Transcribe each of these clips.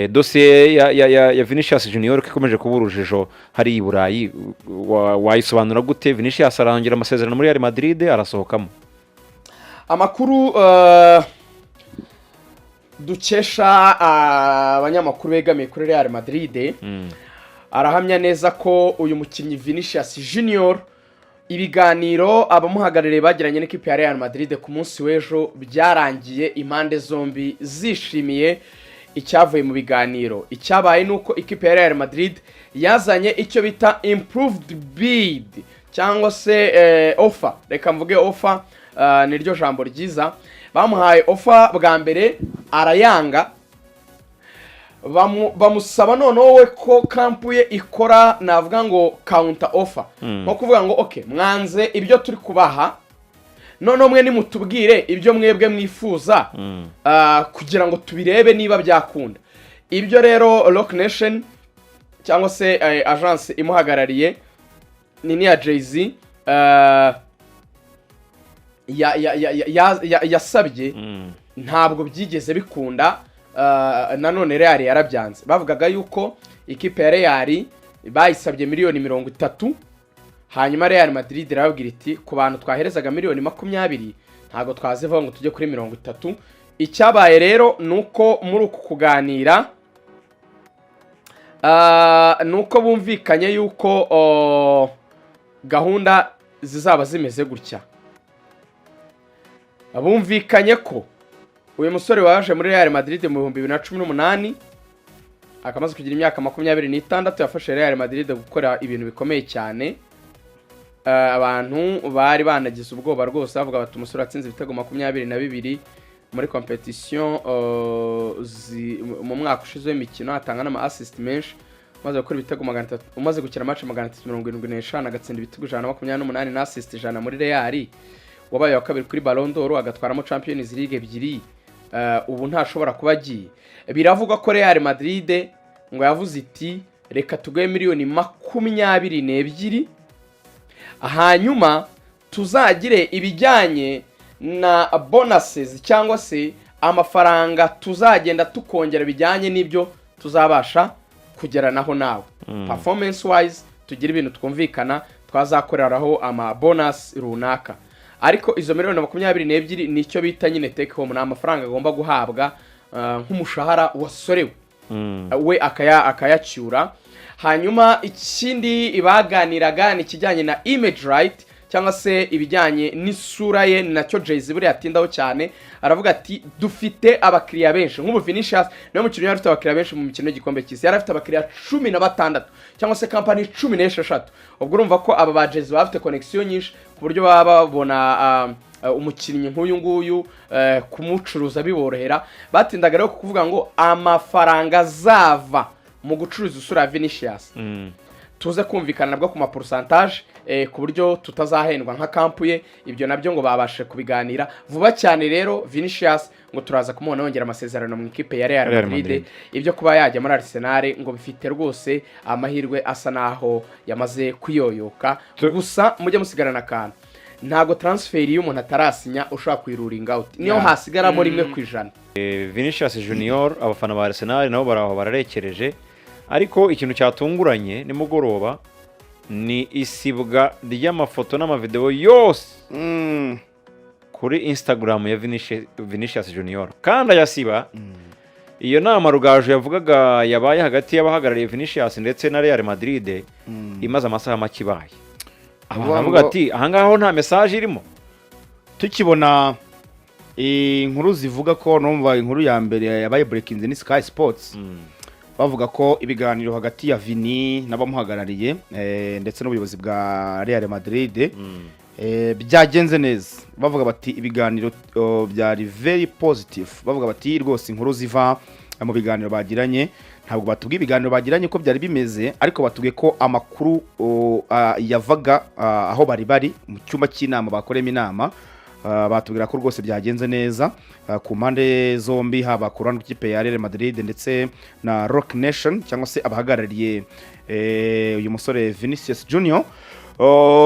Dosiye ya Vinicius Junior ko ikomeje kuba urujijo hari i Burayi, wayisobanura gute? Vinicius arangira amasezerano muri Real Madrid, arasohokamo. Amakuru dukesha abanyamakuru begamiye kuri Real Madrid arahamya neza ko uyu mukinnyi Vinicius Junior, ibiganiro abamuhagarariye bagiranye n'ikipe ya Real Madrid ku munsi w'ejo byarangiye impande zombi zishimiye icyavuye mu biganiro. Icyabaye ni uko ikipe ya Real Madrid yazanye icyo bita improved bid cyangwa se offer. Reka mvuge offer, niryo jambo ryiza. Bamuhaye offer bwa mbere arayanga, bamusaba noneho we ko camp ye ikora, navuga ngo counter offer, nko kuvuga ngo: "Ok, mwanze ibyo turi kubaha, noneho mwe nimutubwire ibyo mwebwe mwifuza kugira ngo tubirebe niba byakunda." Ibyo rero Roc Nation cyangwa se agence imuhagarariye ni niya Jay-Z yasabye ntabwo byigeze bikunda. Nanone Real yarabyanze. Bavugaga yuko ikipe ya Real bayisabye miliyoni 30, hanyuma Real Madrid irababwira iti: "Ku bantu twaherezaga miliyoni 20, ntabwo twazivaho ngo tujye kuri 30." Icyabaye rero ni uko muri uku kuganira ni uko bumvikanye yuko gahunda zizaba zimeze gutya. Bumvikanye ko uyu musore waje muri Real Madrid mu 2018, akamaze kugira imyaka 26, yafashe Real Madrid gukora ibintu bikomeye cyane. Abantu bari banagize ubwoba rwose, bavuga bati: "Umusore watsinze ibitego 22 muri competition mu mwaka ushize w'imikino, atanga n'ama assist menshi, umaze gukora ibitego 300, umaze gukina match 375, agatsinda ibitego 128 na assist 100 muri Real, wabaye wa kabiri kuri Ballon d'Or, agatwaramo Champions League ebyiri, ubu ntashobora kuba agiye." Biravugwa ko Real Madrid ngo yavuze iti: "Reka tuguhe miliyoni 22, hanyuma tuzagire ibijyanye na bonuses cyangwa se amafaranga tuzagenda tukongera bijyanye n'ibyo tuzabasha kugeranaho nawe performance wise, tugire ibintu twumvikana twazakoreraho ama bonus runaka." Ariko izo miliyoni 22 ni icyo bita nyine take home, ni amafaranga agomba guhabwa nk'umushahara wasorewe, we akayacyura. Hanyuma ikindi baganiraga ni ikijyanye na image right cyangwa se ibijyanye n'isura ye, ni nacyo Jay-Z buriya atindaho cyane. Aravuga ati: "Dufite abakiriya benshi." Nk'ubu Vinicius niwe mukinnyi yari afite abakiriya benshi mu mikino y'igikombe cy'isi, yari afite abakiriya 16 cyangwa se kampani 16. Ubwo urumva ko aba ba Jay-Z baba bafite connection nyinshi ku buryo baba babona umukinnyi nk'uyu nguyu kumucuruza biborohera. Batindaga rero ku kuvuga ngo amafaranga azava mu gucuruza isura ya Vinicius tuze kumvikana nabwo ku ma pourcentage ku buryo tutazahendwa nka camp ye. Ibyo nabyo ngo babashe kubiganira vuba cyane. Rero Vinicius ngo turaza kumubona yongera amasezerano mu ikipe ya Real Real Madrid. Madrid. Ibyo kuba yajya muri Arsenal ngo bifite rwose amahirwe asa naho yamaze kuyoyoka. Gusa mujye musigarana akantu: ntabwo transfer iyo umuntu atarasinya ushobora kuyirulinga out, niyo hasigaramo 1%. Vinicius Junior, abafana ba Arsenal nabo baraho bararekereje, ariko ikintu cyatunguranye nimugoroba ni isibwa ry'amafoto n'amavideo yose kuri Instagram ya Vinicius Junior, kandi ayasiba iyo nama Rugaju yavugaga yabaye hagati y'abahagarariye Vinicius ndetse na Real Madrid imaze amasaha make ibaye. Abantu Uvuga bavuga ngo- ati: "Ahangaha ho nta message irimo." Tukibona inkuru zivuga ko, numva inkuru ya mbere yabaye breaking ni Sky Sports, bavuga ko ibiganiro hagati ya Vini n'abamuhagarariye ndetse n'ubuyobozi bwa Real Madrid byagenze neza. Bavuga bati ibiganiro byari very positive. Bavuga bati rwose inkuru ziva mu biganiro bagiranye, ntabwo batubwiye ibiganiro bagiranye ko byari bimeze, ariko batubwiye ko amakuru yavaga aho bari bari mu cyumba cy'inama bakoremo inama, batubwira ko rwose byagenze neza ku mpande zombi, haba ku ruhande rw'ikipe ya Real Madrid ndetse na Roc Nation cyangwa se abahagarariye uyu musore Vinicius Junior.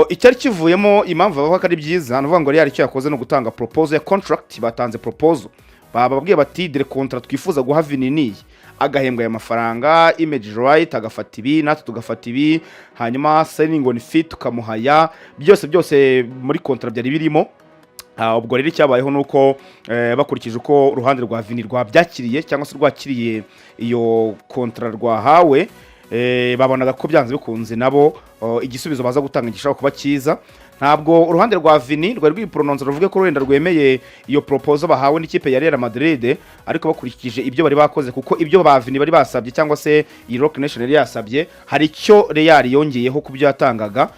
Icyari kivuyemo, impamvu bavuga ko ari byiza, ni ukuvuga ngo Real icyo yakoze ni ugutanga proposal ya contract. Batanze proposal. Bababwiye bati: "Dore contrat twifuza guha Vini niyi, agahembwa aya mafaranga, image right agafata ibi, natwe tugafata ibi, hanyuma signing on fee tukamuhaya." Byose byose muri contrat byari birimo. Ubwo rero icyabayeho ni uko bakurikije uko uruhande rwa Vini rwabyakiriye cyangwa se rwakiriye iyo contrat rwahawe, babonaga ko byanze bikunze nabo igisubizo baza gutanga gishobora kuba cyiza. Ntabwo uruhande rwa Vini rwari rwiporononsa ruvuge ko wenda rwemeye iyo proposal bahawe n'ikipe ya Real Madrid, ariko bakurikije ibyo bari bakoze, kuko ibyo ba Vini bari basabye cyangwa se iyi Roc Nation yari yasabye, hari icyo Real yongeyeho ku byo yatangaga.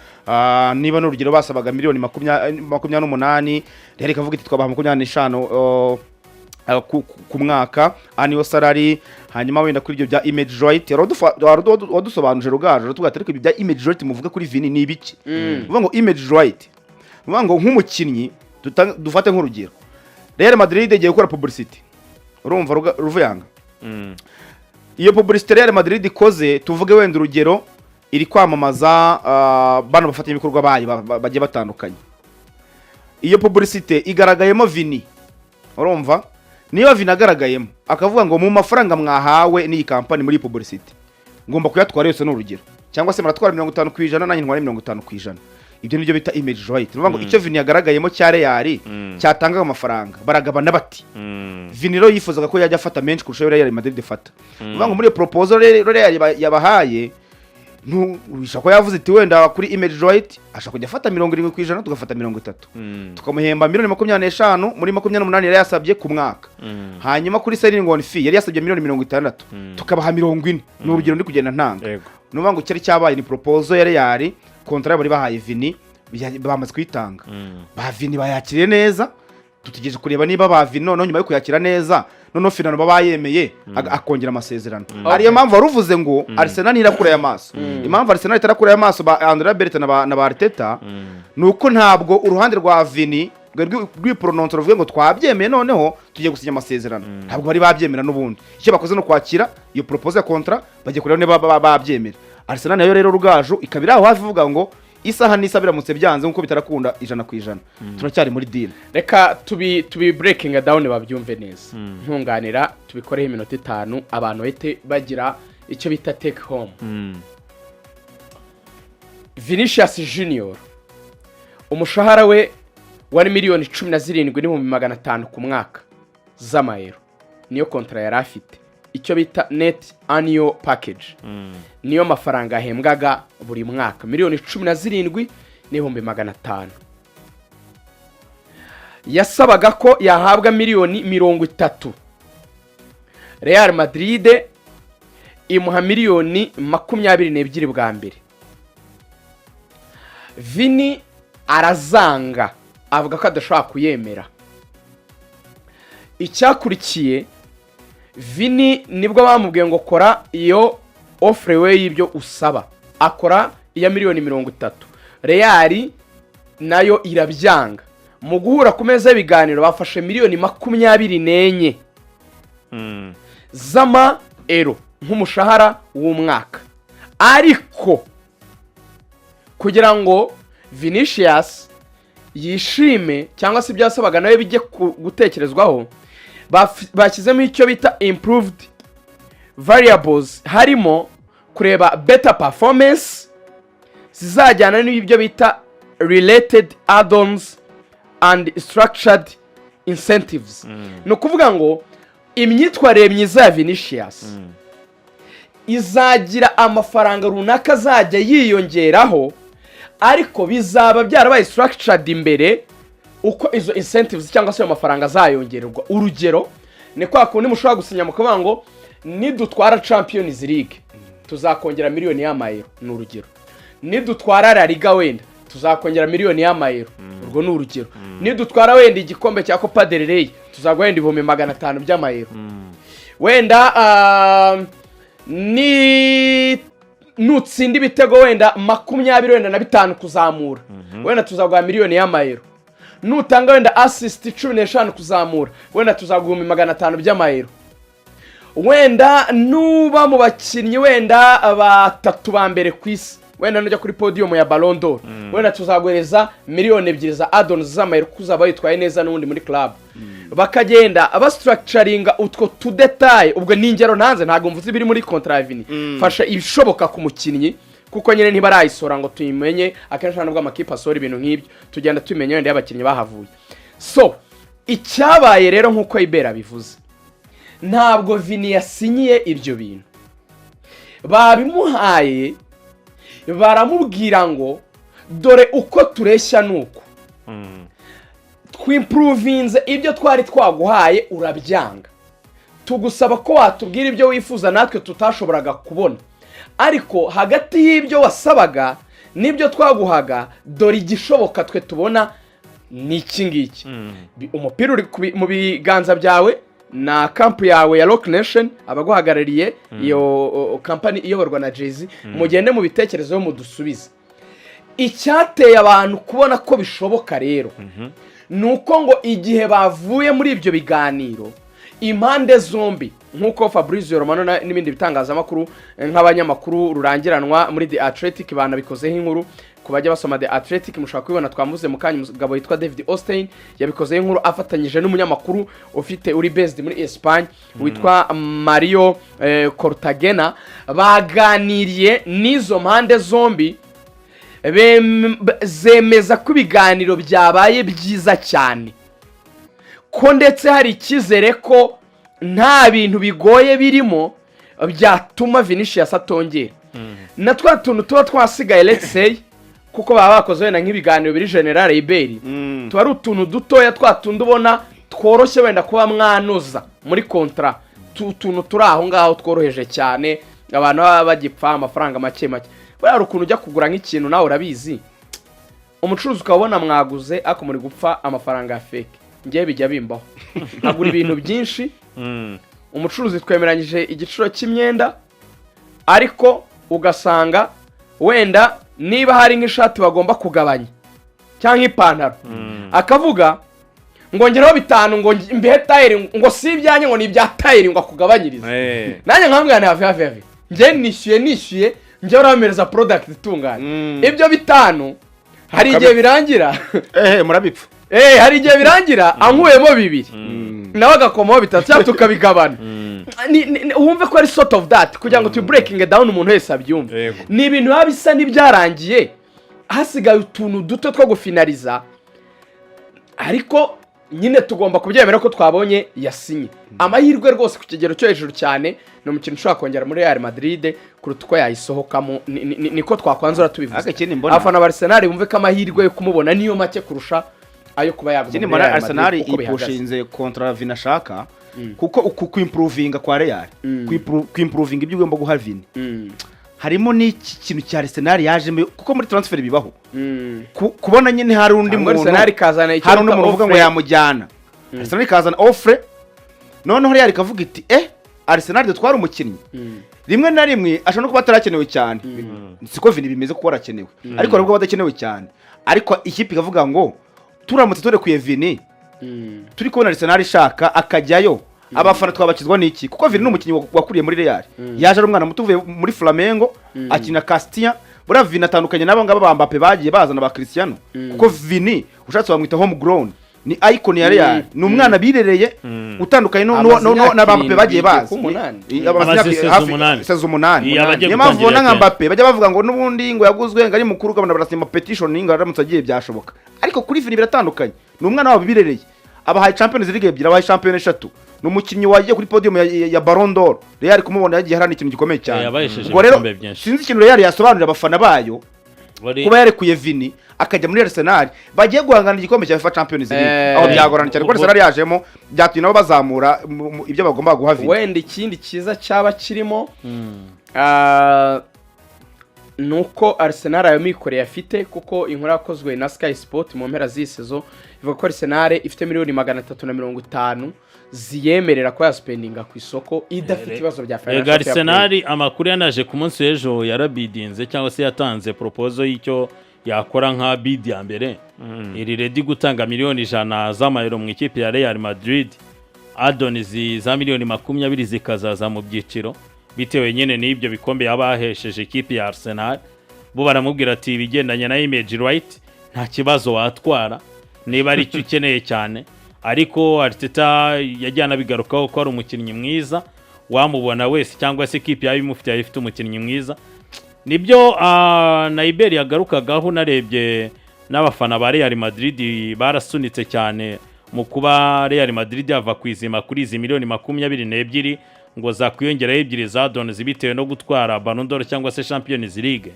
Niba n'urugero basabaga miliyoni 28, Real ikavuga iti: "Twabaha 25 ku mwaka annual salary." Hanyuma wenda kuri ibyo bya image right wadusobanuje Rugaju, uratubwira ati: "Ariko ibi bya image right muvuga kuri Vini ni ibiki?" Uvuga ngo image right, uvuga ngo nk'umukinnyi, dufate nk'urugero Real Madrid igiye gukora publicity, urumva Ruvuyanga, iyo publicity Real Madrid ikoze, tuvuge wenda urugero iri kwamamaza bano bafatanyabikorwa bayo bagiye batandukanye, iyo publicity igaragayemo Vini. Urumva, niba Vini agaragayemo, akavuga ngo: "Mu mafaranga mwahawe n'iyi kampani muri iyi publicity ngomba kuyatwara yose," ni urugero, cyangwa se muratwara 50%, nanjye ntware 50%, ibyo nibyo bita image right. Ni ukuvuga ngo icyo Vini yagaragayemo cya Real cyatangaga amafaranga, baragabana bati. Vini rero yifuzaga ko yajya afata menshi kurusha ayo Real Madrid ifata. Ni ukuvuga ngo muri iyo proposal rero Real yabahaye, wisha ko yavuze iti: "Wenda kuri image right ashaka kujya afata 70%, tugafata 30, tukamuhemba miliyoni 25 muri 28 yari yasabye ku mwaka. Hanyuma kuri signing on fee yari yasabye miliyoni 60, tukabaha 40." Ni urugero ndi kugenda ntanga. Ni ukuvuga ngo cyari cyabaye ni proposal ya Real, contrat bari bahaye Vini bamaze kuyitanga. Ba Vini bayakiriye neza. Dutegereje kureba niba ba Vini noneho nyuma yo kuyakira neza, noneho finalement baba yemeye akongera amasezerano. Ariyo mpamvu wari uvuze ngo Arsenal ntirakurayo amaso. Impamvu Arsenal itarakurayo amaso ba Andrea Berta na ba Arteta ni uko ntabwo uruhande rwa Vini rwari rwiporononsa ruvuge ngo twabyemeye, noneho tugiye gusinya amasezerano. Ntabwo bari babyemera. N'ubundi icyo bakoze ni ukwakira iyo proposal ya contrat, bagiye kureba niba babyemera. Arsenal nayo rero, Rugaju, ikaba iri aho hafi ivuga ngo isaha n'isaha biramutse byanze, nk'uko bitarakunda 100%, turacyari muri deal. Reka tubi breaking down babyumve neza. Ntunganira tubikoreho iminota 5, abantu bahite bagira icyo bita take home. Vinicius Junior, umushahara we wari 17,500,000 ku mwaka z'amayero. Niyo contrat yari afite, icyo bita net annual package. Niyo mafaranga yahembwaga buri mwaka, 17,500,000. Yasabaga ko yahabwa miliyoni 30. Real Madrid imuha miliyoni 22 bwa mbere. Vini arazanga, avuga ko adashobora kuyemera. Icyakurikiye, Vini nibwo bamubwiye ngo: "Kora iyo offre we y'ibyo usaba." Akora iya miliyoni 30, Real nayo irabyanga. Mu guhura ku meza y'ibiganiro bafashe miliyoni 24 z'ama-euro nk'umushahara w'umwaka. Ariko kugira ngo Vinicius yishime cyangwa se ibyo yasabaga nawe bijye gutekerezwaho, bashyizemo icyo bita improved variables, harimo kureba better performance zizajyana n'ibyo bita related add-ons and structured incentives. Ni ukuvuga ngo imyitwarire myiza ya Vinicius izagira amafaranga runaka azajya yiyongeraho, ariko bizaba byarabaye structured imbere uko izo incentives cyangwa se ayo mafaranga azayongererwa. Urugero ni kwa kundi mushobora gusinya mukavuga ngo: "Nidutwara Champions League tuzakongera miliyoni y'amayero," ni urugero. "Nidutwara La Liga wenda tuzakongera miliyoni y'amayero," urwo ni urugero. "Nidutwara wenda igikombe cya Copa del Rey tuzaguha wenda 500,000 by'amayero." Wenda ni nutsinda ibitego wenda 25 wenda na 5 kuzamura, wenda tuzaguha miliyoni y'amayero. Nutanga wenda assist 15 kuzamura, wenda tuzaguha 500,000 by'amayero. Wenda nuba mu bakinnyi wenda batatu ba mbere ku isi. Wenda nujya kuri podium ya Ballon d'Or, wenda tuzaguhereza 2 miliyoni za add-ons z'amayero, kuko uzaba witwaye neza n'ubundi muri club. Bakagenda bastructuringa utwo tudétails. Ubwo ni ingero ntanze, ntabwo mvuze ibiri muri contrat ya Vini. Fasha ibishoboka ku mukinnyi, kuko nyine ntibarayisora ngo tuyimenye. Akenshi nta nubwo amakipe asohora ibintu nk'ibyo, tugenda tumenya wenda y'abakinnyi bahavuye. So icyabaye rero, nk'uko Ibera bivuze, ntabwo Vini yasinyiye ibyo bintu. Babimuhaye, baramubwira ngo dore uko tureshya, nuko twimprovinze ibyo twari twaguhaye, urabyanga, tugusaba ko watubwira ibyo wifuza natwe tutashoboraga kubona, ariko hagati y'ibyo wasabaga n'ibyo twaguhaga, dore igishoboka twe tubona ni iki ngiki. Umupira uri mu biganza byawe na camp yawe ya Roc Nation, abaguhagarariye, iyo company iyoborwa na Jay-Z. Mugende mu bitekerezo mudusubize. Icyateye abantu kubona ko bishoboka rero ni uko ngo igihe bavuye muri ibyo biganiro impande zombi, nk'uko Fabrizio Romano n'ibindi bitangazamakuru, nk'abanyamakuru rurangiranwa muri The Athletic banabikozeho inkuru. Ku bajya basoma The Athletic mushobora kubibona, twamuze mu kanya, umugabo witwa David Ornstein yabikozeho inkuru afatanyije n'umunyamakuru ufite uri based muri Espagne witwa Mario Cortagena. Baganiriye n'izo mpande zombi, zemeza ko ibiganiro byabaye byiza cyane, ko ndetse hari icyizere ko nta bintu bigoye birimo byatuma Vinicius atongera na twa tuntu tuba twasigaye, let's say, kuko baba bakoze wenda nk'ibiganiro biri general iberi, tuba ari utuntu dutoya, twa tundi ubona tworoshye wenda kuba mwanoza muri contrat, utuntu turi aho ngaho tworoheje cyane, abantu baba bagipfa amafaranga make make. Buriya hari ukuntu ujya kugura nk'ikintu, nawe urabizi, umucuruzi ukabona mwaguze ariko muri gupfa amafaranga ya fake. Ngewe bijya bimbaho, nkagura ibintu byinshi, umucuruzi twemeranyije igiciro cy'imyenda, ariko ugasanga wenda niba hari nk'ishati bagomba kugabanya cyangwa ipantaro, akavuga ngo ngeraho 5, ngo mbehe tailleur, ngo si ibyanjye, ngo ni ibya tailleur, ngo akugabanyirize. Nanjye nkambwira nti have, have, have, njye nishyuye, njye uramereza product itunganye. Ibyo 5 hari igihe birangira Ehe, murabipfa. Hari igihe birangira ankuyemo 2, nawe agakomaho 3, cyangwa tukabigabana. Wumve ko ari sort of that, kugira ngo tu breaking down umuntu wese abyumve. Ni ibintu biba bisa n'ibyarangiye, hasigaye utuntu duto two gufinaliza, ariko nyine tugomba kubyemera ko twabonye yasinye. Amahirwe rwose ku kigero cyo hejuru cyane, ni umukino ushobora kongera muri Real Madrid kuruta uko yayisohokamo. Niko twakwanzura tubivuze. Ariko ikindi mbona- Abafana ba Arsenal bumve ko amahirwe yo kumubona niyo make kurusha ayo kuba yaguma Ikindi muri mbona, Real Arsenal Madrid uko bihagaze. ipushinze contrat Vini ashaka, kuko uku kwimprovinga kwa Real, kwimprovinga ibyo ugomba guha Vini, harimo n'iki kintu cya Arsenal yajemo, kuko muri transfer bibaho. Kubona nyine hari undi Cyangwa muntu, Arsenal ikazana icyo hari undi bita muntu uvuga ngo offre. yamujyana, Arsenal ikazana offre, noneho Real ikavuga iti eh, Arsenal dutwara umukinnyi. Rimwe na rimwe ashobora no kuba atarakenewe cyane, siko Vini bimeze kuko arakenewe, ariko hari ubwo aba adakenewe cyane, ariko ikipe ikavuga ngo turamutse turekuye Vini, turi kubona Arsenal ishaka akajyayo, abafana twabakizwa n'iki? Kuko Vini ni umukinnyi wakuriye muri Real, yaje ari umwana muto uvuye muri Flamengo, akina Castilla. Buriya Vini atandukanye n'abo ngabo ba Mbappe bagiye bazana, ba Cristiano, kuko Vini ushatse wamwita home grown, ni icon ya Real, ni umwana birereye, utandukanye Amaze imyaka na ba Mbappe bagiye 7 bazi. ku 8. Amaze Amaze imyaka saison hafi 8. saison 8. Iya, abagiye Niyo mpamvu gutangira ubona nka kera. Mbappe bajya bavuga ngo n'ubundi ngo yaguzwe ngo ari mukuru, ukabona barasinya petition ngo aramutse agiye byashoboka, ariko kuri Vini biratandukanye, ni umwana wabo birereye, abahaye Champions League ebyiri, abahaye Champions eshatu, ni umukinnyi wagiye kuri podium ya Ballon d'Or. Real kumubona yagiye harana ikintu gikomeye cyane. Yabahesheje Ubwo rero ibikombe byinshi. sinzi ikintu Real yasobanurira abafana bayo kuba yarekuye Vini akajya muri Arsenal bagiye guhangana igikombe cya UEFA Champions League. Aho byagorana cyane, kuko Arsenal yajemo byatumye nabo bazamura ibyo bagomba guha Vini. Wenda ikindi cyiza cyaba kirimo, ni uko Arsenal ayo mikoreye afite, kuko inkuru yakozwe na Sky Sport mu mpera z'iyi saison ivuga ko Arsenal ifite miliyoni 350 ziyemerera kuba yaspendinga ku isoko idafite ibibazo bya Rega financial fair play. Arsenal amakuru yanaje ku munsi w'ejo, yarabidinze cyangwa se yatanze proposal y'icyo yakora nka bid ya mbere. Iri ready gutanga miliyoni 100 z'amayero mu ikipe ya Real Madrid, add-ons za miliyoni 20 zikazaza mu byiciro, bitewe nyine n'ibyo bikombe yaba yahesheje ikipe ya Arsenal. Bo baramubwira ati ibigendanye na image right nta kibazo, watwara niba ari icyo ukeneye cyane. Ariko Arteta yagiye anabigarukaho ko ari umukinnyi mwiza, wamubona wese cyangwa se ikipe yaba imufite yaba ifite umukinnyi mwiza. Nibyo na Iberi yagarukagaho. Unarebye n'abafana ba Real Madrid barasunitse cyane mu kuba Real Madrid yava ku izima kuri izi miliyoni 22, ngo zakwiyongeraho ebyiri za add-ons bitewe no gutwara Ballon d'Or cyangwa se Champions League,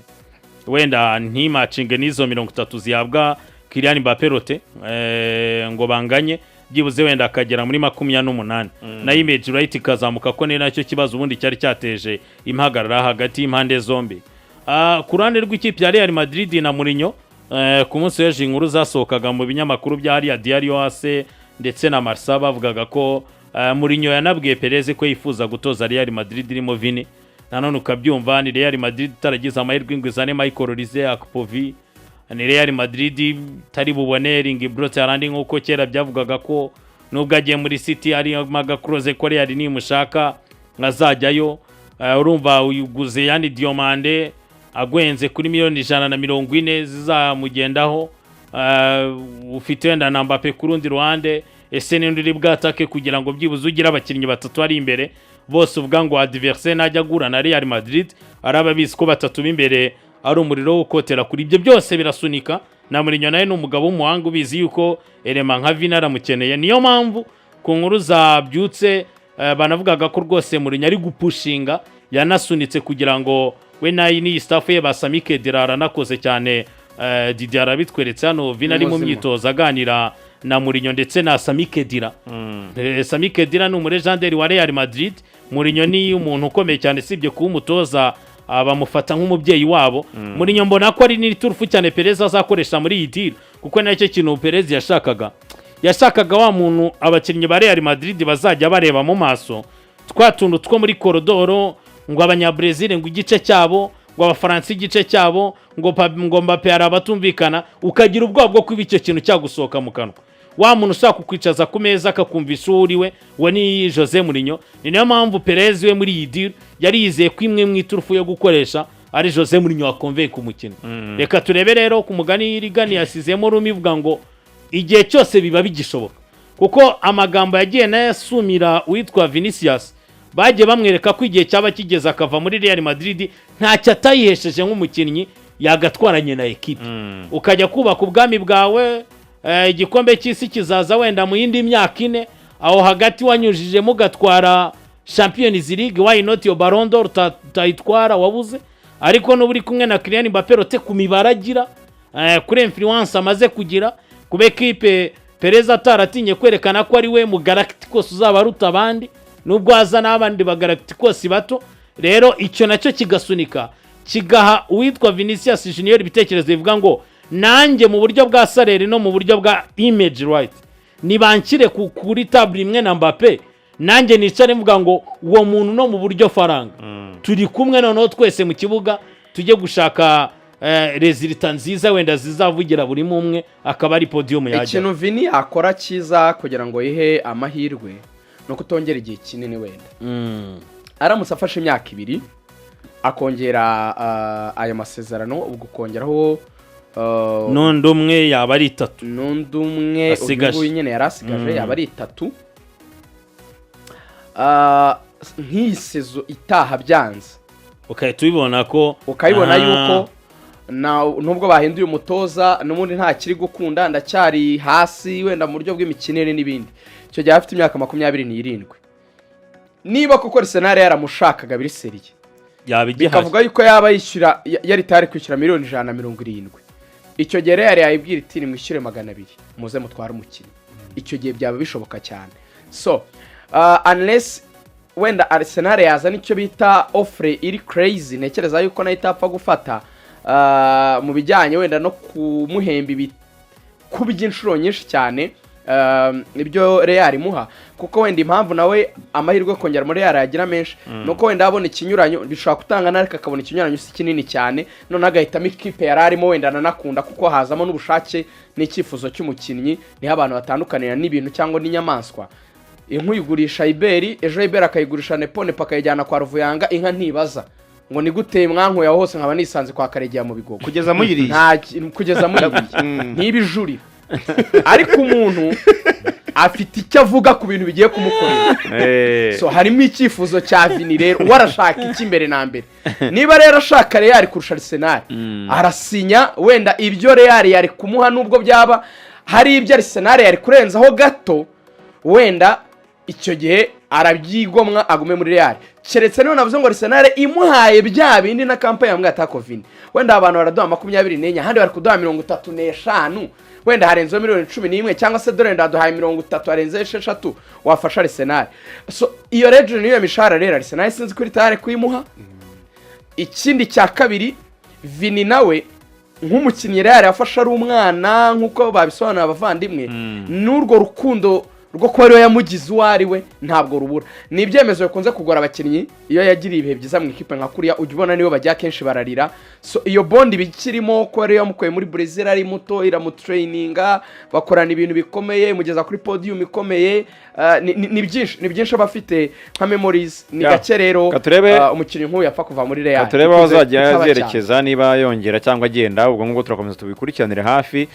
wenda ntimacinge n'izo 30 zihabwa Kylian Mbappé rote, ngo banganye, byibuze wenda akagera muri 28, na image right ikazamuka, ko ni nacyo kibazo ubundi cyari cyateje impagarara hagati y'impande zombi. Ku ruhande rw'ikipe ya Real Madrid na Mourinho, ku munsi w'ejo inkuru zasohokaga mu binyamakuru bya hariya Diario AS ndetse na Marca, bavugaga ko Mourinho yanabwiye Perez ko yifuza gutoza Real Madrid irimo Vini. Nanone ukabyumva, ni Real Madrid itaragize amahirwe ngo izane Michael Olise, Akpovi, ni Real Madrid itari bubone Erling Braut Haaland nk'uko kera byavugaga ko nubwo agiye muri City ari magakroze ko Real nimushaka azajyayo. Urumva uyuguze Yan Diomande agwenze kuri miliyoni 140 zizamugendaho. Ufite wenda na Mbappe ku rundi ruhande. Ese ninde uri bwatake kugira ngo byibuze ugire abakinnyi batatu ari imbere bose, uvuga ngo adversaire najya agura na Real Madrid araba abizi ko batatu b'imbere ari umuriro wo kotera kuri ibyo byose birasunika. Na Mourinho nawe ni umugabo w'umuhanga ubizi yuko élément nka Vini aramukeneye. Niyo mpamvu ku nkuru zabyutse banavugaga ko rwose Mourinho ari gupushinga, yanasunitse kugira ngo we nayi n'iyi staff ye ba Sami Khedira. Aranakoze cyane, Didier arabitweretse hano, Vini ari mu Muzima. myitozo aganira na Mourinho ndetse na Sami Khedira. Sami Khedira ni umulegendary wa Real Madrid. Mourinho ni umuntu ukomeye cyane, sibye kuba umutoza, bamufata nk'umubyeyi wabo. Mourinho mbona ko ari n'iturufu cyane Perez azakoresha muri iyi deal, kuko nacyo kintu Perez yashakaga wa muntu abakinnyi ba Real Madrid bazajya bareba mu maso, twa tuntu two muri korodoro, ngo Abanyabrezil ngo igice cyabo, ngo Abafaransa igice cyabo, ngo Mbappe hari abatumvikana, ukagira ubwoba bwo kuba icyo kintu cyagusohoka mu kanwa. Wa muntu ushaka kukwicaza ku meza akakumvisha uwo uri we, we ni Jose Mourinho. Ni nayo mpamvu Perez we muri iyi deal yari yizeye ko imwe mu iturufu yo gukoresha ari Jose Mourinho wakonveye ku mukino. Reka turebe rero. Ku mugani Rigani yasizemo rumi ivuga ngo igihe cyose biba bigishoboka, kuko amagambo yagiye nayo asumira uwitwa Vinicius, bagiye bamwereka ko igihe cyaba kigeze akava muri Real Madrid, ntacyo atayihesheje nk'umukinnyi, yagatwaranye na ekipe, ukajya kubaka ubwami bwawe. Igikombe cy'isi kizaza wenda mu yindi myaka 4, aho hagati wanyujijemo ugatwara Champions League, why not yo Ballon d'Or utayitwara wabuze? Ariko nuba uri kumwe na Kylian Mbappé rote ku mibare agira, kuri influence amaze kugira kuba ekipe, Perez ataratinye kwerekana ko ari we mu Galacticos uzaba aruta abandi, nubwo haza n'abandi ba Galacticos bato. Rero icyo nacyo kigasunika, kigaha uwitwa Vinicius Junior ibitekerezo bivuga ngo nanjye mu buryo bwa salaire no mu buryo bwa image right, nibanshyire kuri table imwe na Mbappe, nanjye nicare mvuga ngo uwo muntu no mu buryo faranga turi kumwe, noneho twese mu kibuga tujye gushaka résultat nziza wenda zizavugira buri umwe, akaba ari podium yajya. Ikintu Vini yakora cyiza kugira ngo yihe amahirwe ni ukutongera igihe kinini wenda. Aramutse afashe imyaka 2 akongera ayo masezerano, ubwo ukongeraho n'undi umwe yaba ari 3. N'undi umwe uyu Asigaje. nguyu nyine yari asigaje, yaba ari 3. Nk'iyi saison itaha byanze, ugahita ubibona ko ukabibona yuko nubwo bahinduye umutoza n'ubundi nta kiri gukunda, ndacyari hasi wenda mu buryo bw'imikinire n'ibindi, icyo gihe afite imyaka 27, niba koko Arsenal yaramushakaga biri sérieux, yaba igihari, bikavuga yuko yaba yishyura yari tayari kwishyura miliyoni 170, icyo gihe Real yayibwira iti nimwishyure 200 muze mutware umukinnyi. Icyo gihe byaba bishoboka cyane. So unless wenda Arsenal yazana icyo bita offre iri crazy, ntekereza yuko nayo itapfa gufata mu bijyanye wenda no kumuhemba ibi by'inshuro nyinshi cyane ibyo Real imuha, kuko wenda impamvu nawe amahirwe yo kongera muri Real yagira menshi ni uko wenda abona ikinyuranyo bishobora gutanga, ariko akabona ikinyuranyo si kinini cyane, noneho agahitamo ikipe yari arimo wenda ananakunda, kuko hazamo n'ubushake n'icyifuzo cy'umukinnyi. Niho abantu batandukanira n'ibintu cyangwa n'inyamaswa. Inka uyigurisha Iberi, ejo Iberi akayigurisha Nepo, Nepo akayijyana kwa Ruvuyanga. Inka ntibaza ngo Ngo ni gute mwankuye aho hose nkaba nisanze kwa Karegeya mu Bigogo? Kugeza muyiriye. Nta kugeza muyiriye ntibijurira, ariko umuntu afite icyo avuga ku bintu bigiye kumukorera. So harimo icyifuzo cya Vini rero, uwo arashaka iki mbere na mbere? Niba rero ashaka Real kurusha Arsenal, arasinya. Wenda ibyo Real yari kumuha, nubwo byaba hari ibyo Arsenal yari kurenzaho gato, wenda icyo gihe arabyigomwa agume muri Real, keretse niba navuze ngo Arsenal imuhaye bya bindi na kampani yamubwiye atako Vini, wenda abantu baraduha 24, ahandi bari kuduha 35, wenda harenzeho miliyoni 11, cyangwa se dore ndaduhaye 30, harenzeho 6, wafasha Arsenal. So iyo rero niyo mishahara rero Arsenal sinzi kuri tayari kuyimuha. Ikindi cya kabiri, Vini nawe nk'umukinnyi Real yafashe ari umwana, nk'uko babisobanura abavandimwe, n'urwo rukundo rwo kuba ariwe yamugize uwo ari we ntabwo rubura. Ni ibyemezo bikunze kugora abakinnyi iyo yagiriye ibihe byiza mu ikipe nka kuriya, ujya ubona niyo bajya kenshi bararira. So iyo bond iba ikirimo, ko ariyo yamukuye muri Brazil ari muto, iramutraininga, bakorana ibintu bikomeye, imugeza kuri podium ikomeye. Ni byinshi, ni byinshi aba afite nka memories. Ni gake rero Ka turebe- umukinnyi nk'uyu yapfa kuva muri Real. Turebe aho Bikunze azajya kutaba cyane. yerekeza, niba yongera cyangwa agenda. Ubwo ngubwo turakomeza tubikurikiranire hafi.